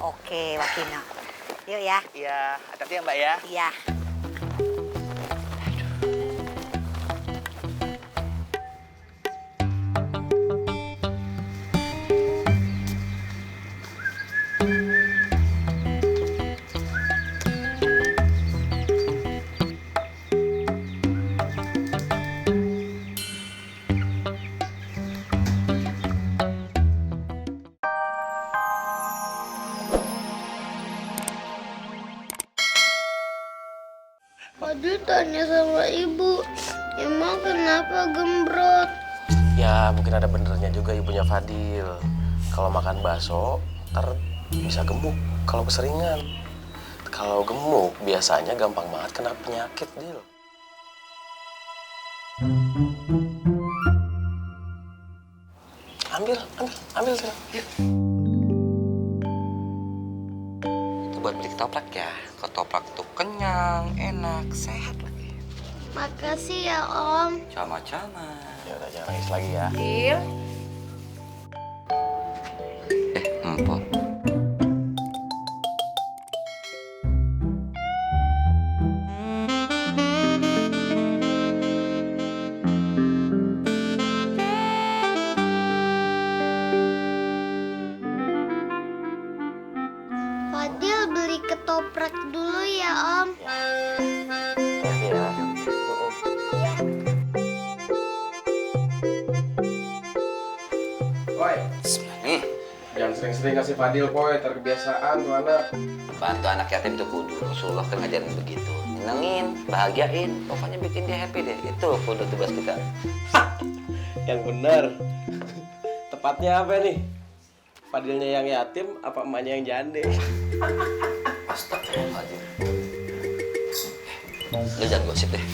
Oke, Wakina. Yuk ya. Iya, hati-hati ya Mbak ya. Iya. Tadi tanya sama ibu, emang kenapa gembrot? Ya mungkin ada benernya juga ibunya Fadil. Kalau makan bakso, ntar bisa gemuk kalau keseringan. Kalau gemuk biasanya gampang banget kena penyakit, Dil. Ambil, Dil. Yuk. Itu buat beli ketoprak ya. Ketoprak tuh kenyang, enak, sehat lagi. Makasih ya Om. Sama-sama. Ya udah jangan nangis lagi ya. Dil. Empok. Fadil beli ketoprak dulu ya Om. Ya. Boy, jangan sering-sering kasih Fadil, Boy. Terkebiasaan tuh anak. Bantu anak yatim tuh kudu. Rasulullah kan ngajarin begitu. Nyenengin, bahagiain. Pokoknya bikin dia happy deh. Itu kudu tugas kita. Yang bener. Tepatnya apa nih? Fadilnya yang yatim, apa emaknya yang jande? Astagfirullahaladzim. Lu jangan gosip deh.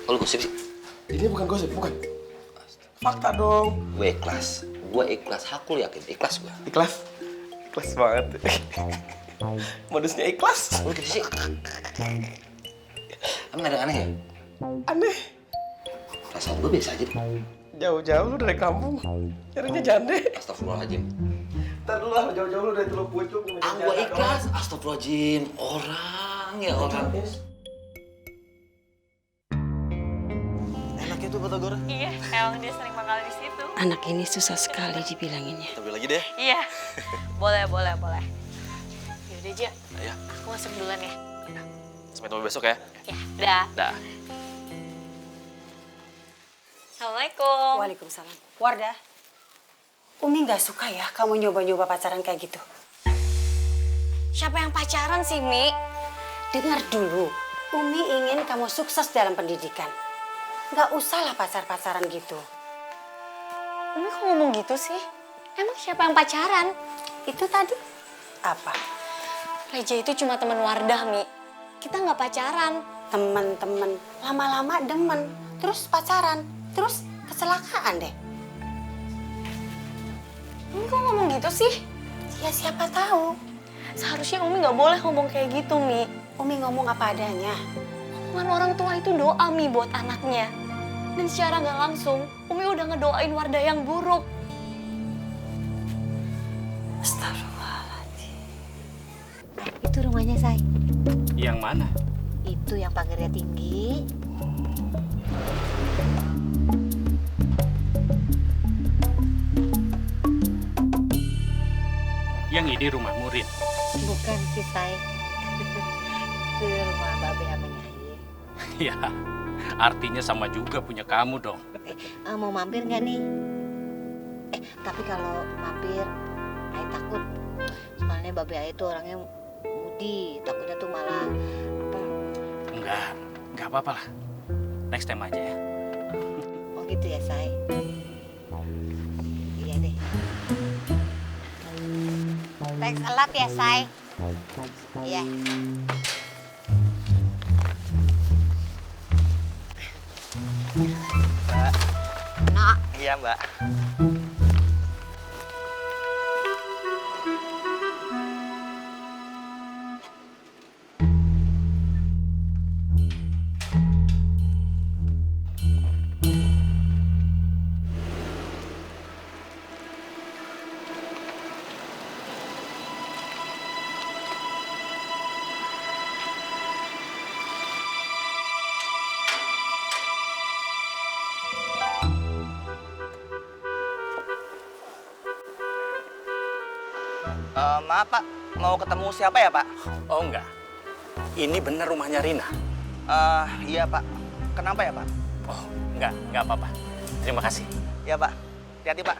Oh, lu gosip sih? Ini bukan gosip, bukan. Fakta dong. Gue ikhlas. Gue ikhlas. Aku yakin. Ikhlas gue. Ikhlas. Ikhlas banget. Modusnya ikhlas. Lu gitu sih? Emang ada yang aneh ya? Aneh. Perasaan gue biasa aja deh. Jauh-jauh lu dari kampung. Nyarinya jande. Astagfirullahaladzim. Ntar dulu lah, jauh-jauh lu dari Teluk Pucung. Gue ikhlas. Astagfirullahaladzim. Orang ya orang. Enak itu Kota Gora. Iya, emang dia sering makan di situ. Anak ini susah sekali dibilanginnya. Tapi lagi deh. Iya. Boleh. Yaudah, Ja. Ya. Aku masuk duluan ya. Sampai ketemu besok ya. Ya, dah. Dah. Assalamualaikum. Waalaikumsalam. Wardah, Umi nggak suka ya kamu nyoba-nyoba pacaran kayak gitu. Siapa yang pacaran sih, Mi? Dengar dulu, Umi ingin kamu sukses dalam pendidikan. Nggak usahlah pacar-pacaran gitu. Umi kok ngomong gitu sih? Emang siapa yang pacaran? Itu tadi apa? Reja itu cuma teman Wardah, Mi. Kita nggak pacaran. Temen-temen, lama-lama demen, terus pacaran, terus kecelakaan deh. Umi kok ngomong gitu sih? Ya siapa tahu. Seharusnya Umi nggak boleh ngomong kayak gitu, Mi. Umi ngomong apa adanya. Omongan orang tua itu doa, Mi, buat anaknya. Dan secara nggak langsung, Umi udah ngedoain Wardah yang buruk. Astagfirullahaladzim. Itu rumahnya, Say. Yang mana? Itu yang pagarnya tinggi. Yang ini rumah Murid. Bukan sih, Say. Itu rumah Babe sama Nyai. Ya, artinya sama juga punya kamu dong. Mau mampir nggak nih? Tapi kalau mampir, Ay takut. Soalnya Babe Ay itu orangnya mudi. Takutnya tuh malah apa? Enggak apa-apa lah. Next time aja ya. Oh gitu ya, Say. Iya deh. Thanks a lot ya, Say. Iya. Mbak. Nak. Iya Mbak. Maaf Pak, mau ketemu siapa ya Pak? Oh enggak, ini bener rumahnya Rina. Iya Pak. Kenapa ya Pak? Oh enggak apa-apa. Terima kasih. Iya Pak. Hati-hati Pak.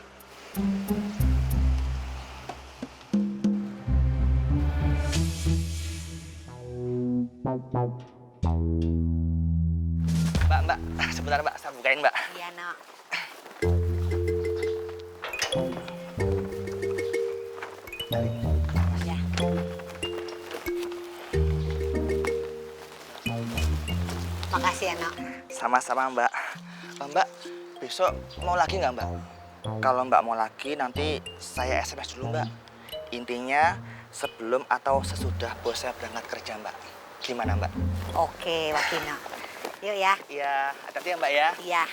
Mbak, sebentar Mbak, saya bukain Mbak. Iya, Nok. Ya. Makasih ya, Nok. Sama-sama Mbak. Mbak, besok mau lagi nggak Mbak? Kalau Mbak mau lagi, nanti saya SMS dulu Mbak. Intinya sebelum atau sesudah bos saya berangkat kerja Mbak. Gimana Mbak? Oke, Wakino. Yuk ya. Iya, hati-hati ya Mbak ya. Iya.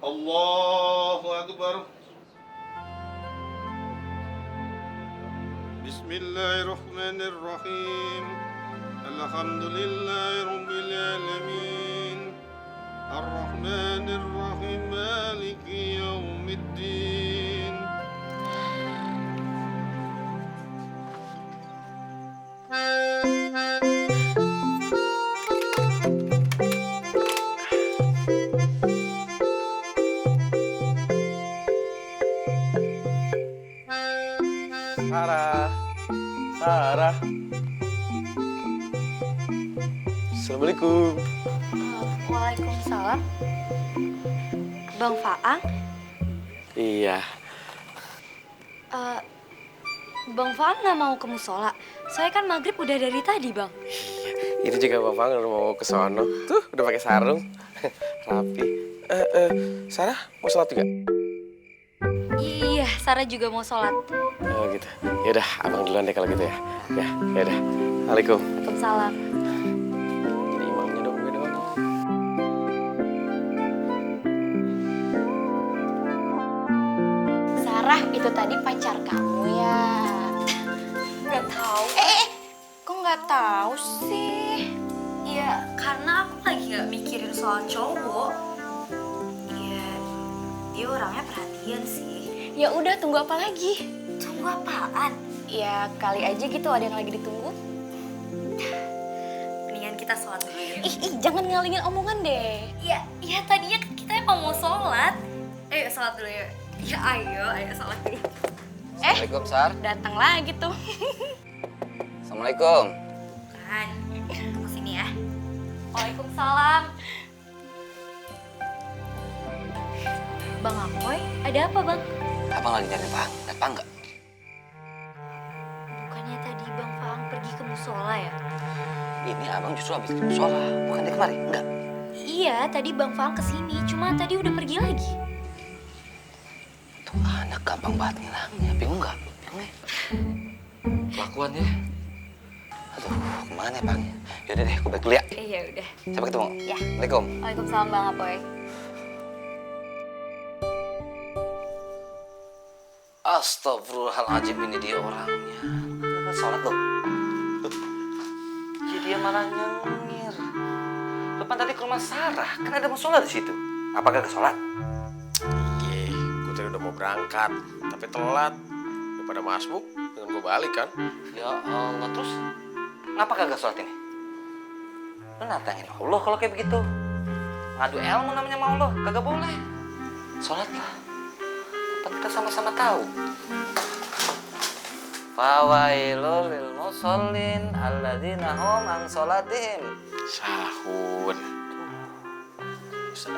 Allahu Akbar. Bismillahirrahmanirrahim. Alhamdulillahi Rabbil Alamin. Ar-Rahmanirrahim. Maliki Yawmiddin. Sarah. Assalamualaikum. Waalaikumsalam. Bang Faang? Iya. Bang Faang nggak mau ke musola? Saya kan maghrib udah dari tadi, Bang. Itu juga Bapak udah mau ke sono. Tuh, udah pakai sarung. Rapi. Sarah mau sholat juga? Iya, Sarah juga mau sholat. Oh gitu. Yaudah, abang duluan deh kalau gitu ya. Ya, yaudah. Assalamualaikum. Waalaikumsalam. Jadi imamnya dong, gue dong. Sarah, itu tadi pacar kamu ya? Nggak tahu. Kok nggak tahu sih? Ya, karena aku lagi nggak mikirin soal cowok. Iya, dia orangnya perhatian sih. Ya udah, tunggu apa lagi? Tunggu apaan? Ya, kali aja gitu ada yang lagi ditunggu. Mendingan kita sholat dulu ya. Ih, jangan ngalingin omongan deh. Ya tadinya kita emang mau sholat. Ayo sholat dulu ya. Ya ayo sholat dulu. Assalamualaikum, Sar. Datang lagi tuh. Assalamualaikum. Kan, ke sini ya. Waalaikumsalam. Bang Apoy, ada apa Bang? Abang lagi nyari Faang. Ada Faang nggak? Bukannya tadi Bang Faang pergi ke musola ya? Ini abang justru habis ke musola. Bukan dia kemarin? Enggak. Iya, tadi Bang Faang kesini, cuma tadi udah pergi lagi. Tuh anak gampang banget ngilangnya. Bingung nggak? Bingung ya? Kelakuannya. Aduh, kemana Bang? Yaudah deh, gue balik dulu ya. Iya udah. Sampai ketemu. Ya. Assalamualaikum. Waalaikumsalam Bang Apoy. Astagfirullahaladzim, ini dia orangnya. Sholat loh. Jadi dia malah nyengir. Depan tadi ke rumah Sarah, kan ada musola di situ. Apakah ke sholat? Iya, gue tadi udah mau berangkat, tapi telat. Daripada masbuk, dengan gue balik kan. Ya Allah, terus ngapa kagak sholat ini? Lu nantangin Allah kalau kayak begitu. Ngadu ilmu namanya sama Allah, kagak boleh. Sholatlah. Kan kita sama-sama tahu. Fawailul lil musallin alladzina hum an sholatihim Sahun. Bisa